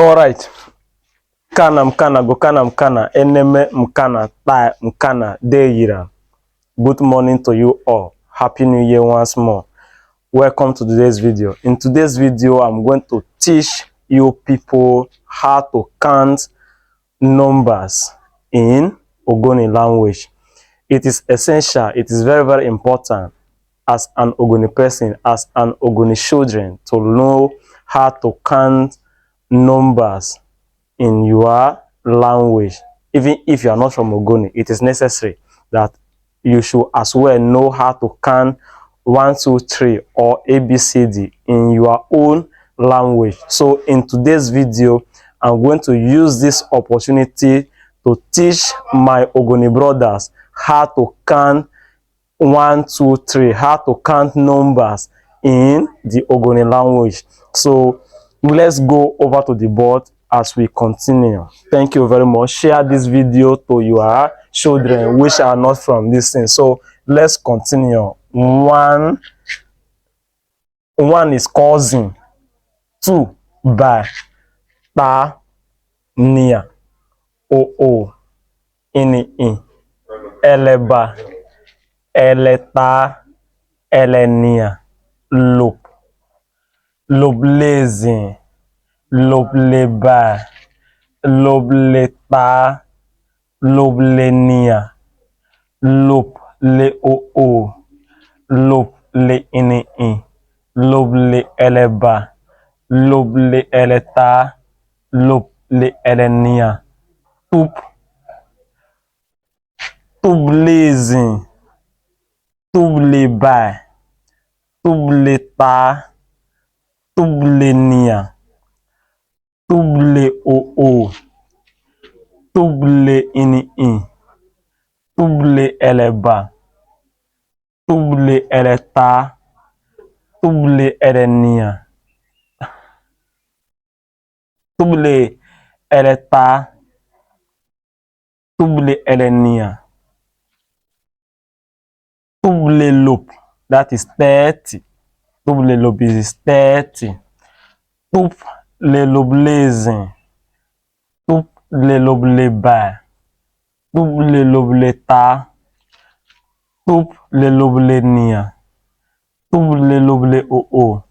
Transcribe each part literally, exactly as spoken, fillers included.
All right. Kana, mkana, go kana, mkana, eneme, mkana, tai, mkana, de yira. Good morning to you all. Happy New Year once more. Welcome to today's video. In today's video, I'm going to teach you people how to count numbers in Ogoni language. It is essential, it is very, very important as an Ogoni person, as an Ogoni children, to know how to count numbers in your language. Even if you are not from Ogoni, it is necessary that you should as well know how to count one, two, three, or A B C D in your own language. So in today's video, I'm going to use this opportunity to teach my Ogoni brothers how to count one, two, three, how to count numbers in the Ogoni language. So let's go over to the board as we continue. Thank you very much. Share this video to your children which are not from this thing. So let's continue. One, one is cousin. Two, ba, ta, nia, o o, ini i, ele ba, ele ta, ele nia, lop, lop le zin, lop le ba, lop le ta, lop le nia, lop le o o, lop le ini i, lop le ele ba, lop le ele ta, lop le ele nia, tup, tup le zin, tup le ba, tup le ta, tup le nia, tup le o o, tup le ini i, tup le ele ba, tup le ele ta, tup le ele nia, tup le ele ta, tup le ele nia, tup le lop, that is thirty. Tup le lop is thirty. Tup le lop le zin, tup le lop le ba, tup le lop le ta, tup le lop le nia, tup le lop le o o,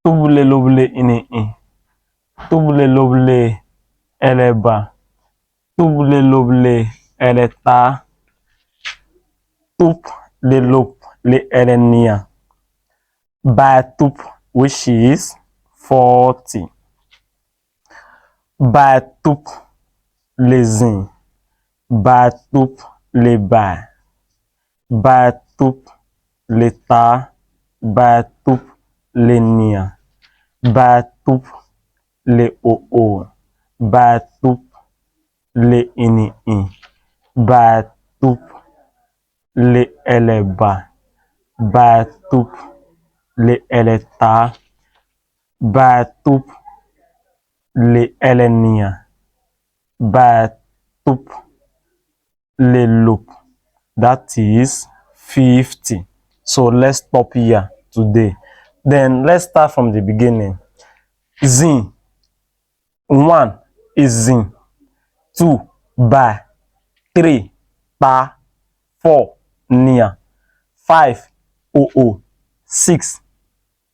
tup le lop le ini i, tup le lop le ele ba, tup le lop le ele ta, tup le lop le ele nia, ba tup, which is forty. Ba tup le zin, ba tup le ba, ba tup le ta, ba tup le nia, ba tup le o o, ba tup le ini i, ba tup le ele ba, ba tup le ele ta, ba tup le ele nia, ba tup le lop. That is fifty. So let's stop here today. Then let's start from the beginning. Zin. One is zin. Two, ba. Three, ta. Four, nia. Five, o o. Six,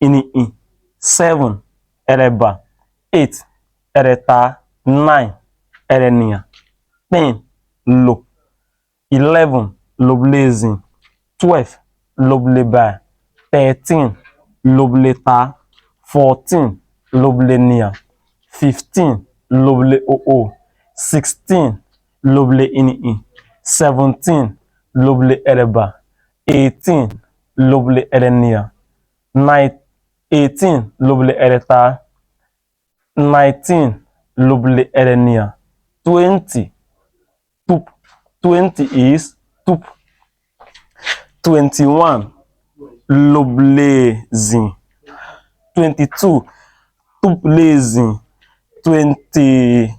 ini i. Seven, ele ba. Eight, ele ta. Nine, ele nia. Ten, lop. Eleven, lop le zin. Twelve, lop le ba. Thirteen, lop le ta. Fourteen, lop le nia. Fifteen, lop le o o. Sixteen, lop le ini i. Seventeen, lop le ele ba. Eighteen, lop le ele nia. Nine, eighteen, lop le ele ta. Nineteen, lop le ele nia. Twenty, tup. Twenty is tup. Twenty-one, lop le zin. Twenty-two, tup le zin. Twenty-two,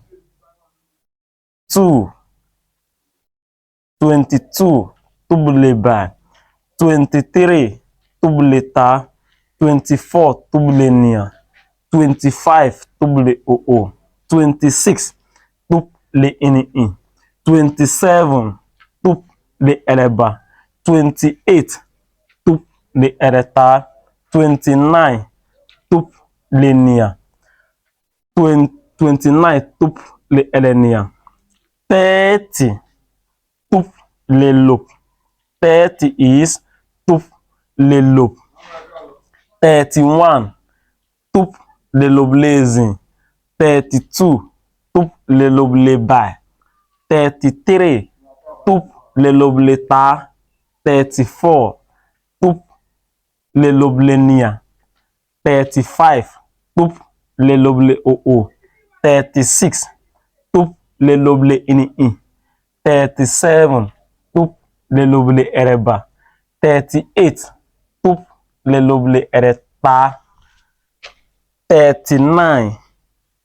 twenty-two, tup le ba. Twenty-three, tup le ta. Twenty-four, tup le nia. Twenty-five, tup le o o. Twenty-six, tup le ini-ii. Twenty-seven, tup le ereba. Twenty-eight, tup le eretaa. Twenty-nine, tup le nia. Twen-, twenty-nine, tup le erenia. Thirty, tup le lop. Thirty is tup le lop. Thirty-one, tup le lop le zii. Thirty-two, tup le lop le bai. Thirty-three, tup le lop le taa. Thirty-four, tup le lop le nia. Thirty-five, tup le lop le o o. Thirty-six, tup le lop le ini-ii. Thirty-seven, tup le lop le ereba. Thirty-eight, tup le lop le eretaa. Thirty-nine,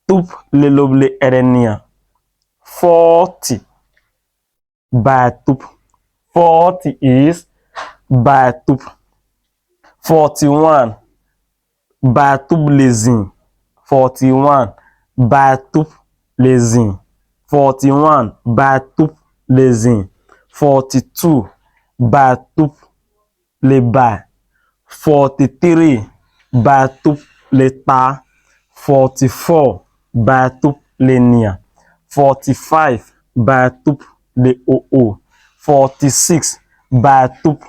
tup le lop le erenia. Forty, bai tup. Forty is bai tup. Forty-one, bai tup le zii. Forty-one, bai tup le zii. Forty-one, bai tup le zii. Forty-two, bai tup le bai. Forty-three, bai tup le taa. Forty-four, bai tup le nia. Forty-five, bai tup le o o. Forty-six, bai tup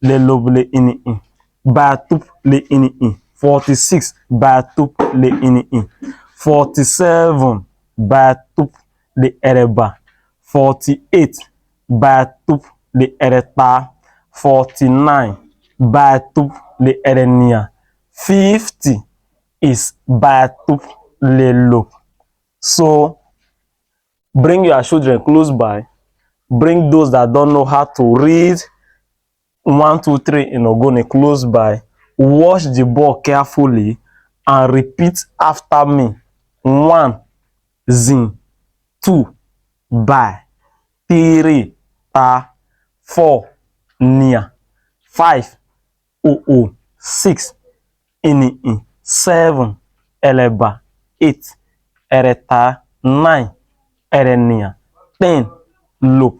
le lop le ini-ii. Bai tup le ini-ii. Forty-six, bai tup le ini-ii. Forty-seven, bai tup le ereba. Forty-eight, bai tup le eretaa. Forty-nine, bai tup le erenia. Fifty is bai tup le lop. So, bring your children close by. Bring those that don't know how to read one, two, three in Ogoni close by. Watch the board carefully and repeat after me. One, zii. Two, bai. Three, taa. Four, nia. Five, o o. Six, ini-ii. Seven, ereba. Eight, eretaa. Nine, erenia. Ten, lop.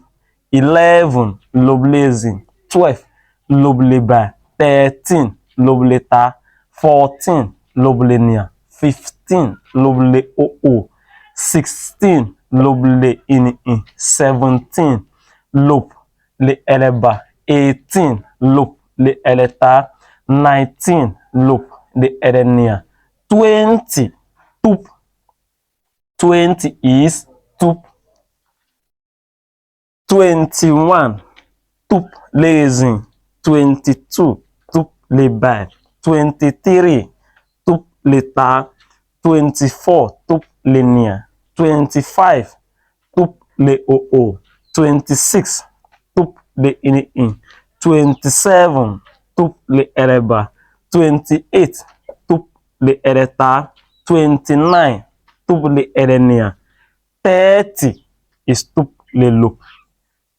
Eleven, lop le zii. Twelve, lop le bai. Thirteen, lop le taa. Fourteen, lop le nia. Fifteen, lop le o o. Sixteen, lop le ini-ii. Seventeen, lop le ereba. Eighteen, lop le eretaa. Nineteen, lop le erenia. Twenty, tup. Twenty is tup. Twenty-one, tup le zii. Twenty-two, tup le bai. Twenty-three, tup le taa. Twenty-four, tup le nia. Twenty-five, tup le o o. Twenty-six, tup le ini-ii. Twenty-seven, tup le ereba. Twenty-eight, tup le eretaa. Twenty-nine, tup le erenia. Thirty is tup le lop.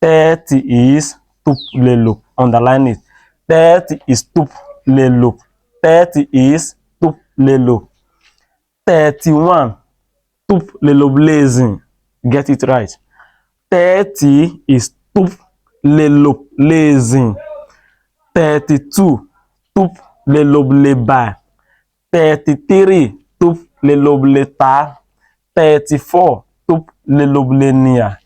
Thirty is tup le lop. Underline it. Thirty is tup le lop. Thirty is tup le lop. Thirty-one, tup le lop le zii. Get it right. Thirty is tup le lop le zii. Thirty-two, tup le lop le bai. Thirty-three, tup le lop le taa. Thirty-four, tup le lop le nia.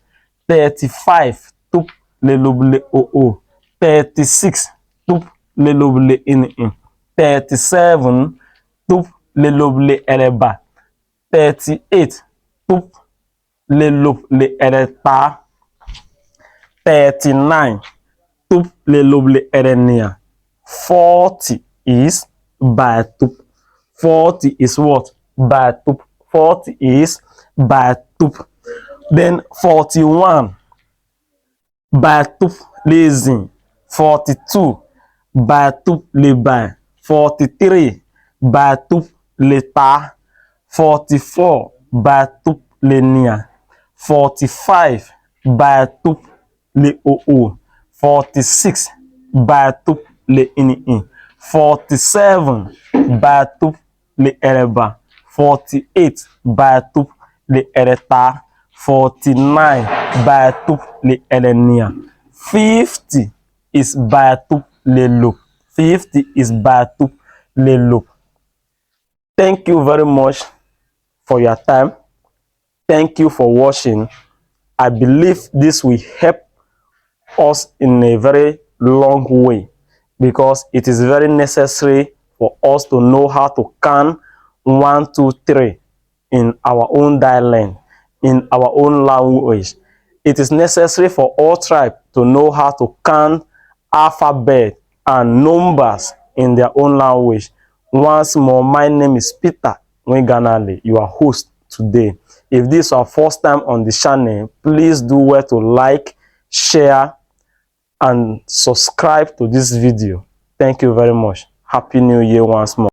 Thirty-five, tup le lop le o o. Thirty-six, tup le lop le ini-ii. Thirty-seven, tup le lop le ereba. Thirty-eight, tup le lop le eretaa. Thirty-nine, tup le lop le erenia. Forty is bai tup. Forty is what? Bai tup. Forty is bai tup. Then forty-one, bai tup le zii. Forty-two, bai tup le bai. Forty-three, bai tup le taa. Forty-four, bai tup le nia. Forty-five, bai tup le o o. Forty-six, bai tup le ini-ii. Forty-seven, bai tup le ereba. Forty-eight, baa tup le ere taa. Forty-nine, baa tup le ere nia. Fifty is baa tup le lop. Fifty is baa tup le lop. Thank you very much for your time. Thank you for watching. I believe this will help us in a very long way, because it is very necessary for us to know how to count one, two, three in our own dialect, in our own language. It is necessary for all tribes to know how to count alphabet and numbers in their own language. Once more, my name is Peter Nwiganale, your host today. If this is your first time on the channel, please do well to like, share, and subscribe to this video. Thank you very much. Happy New Year once more.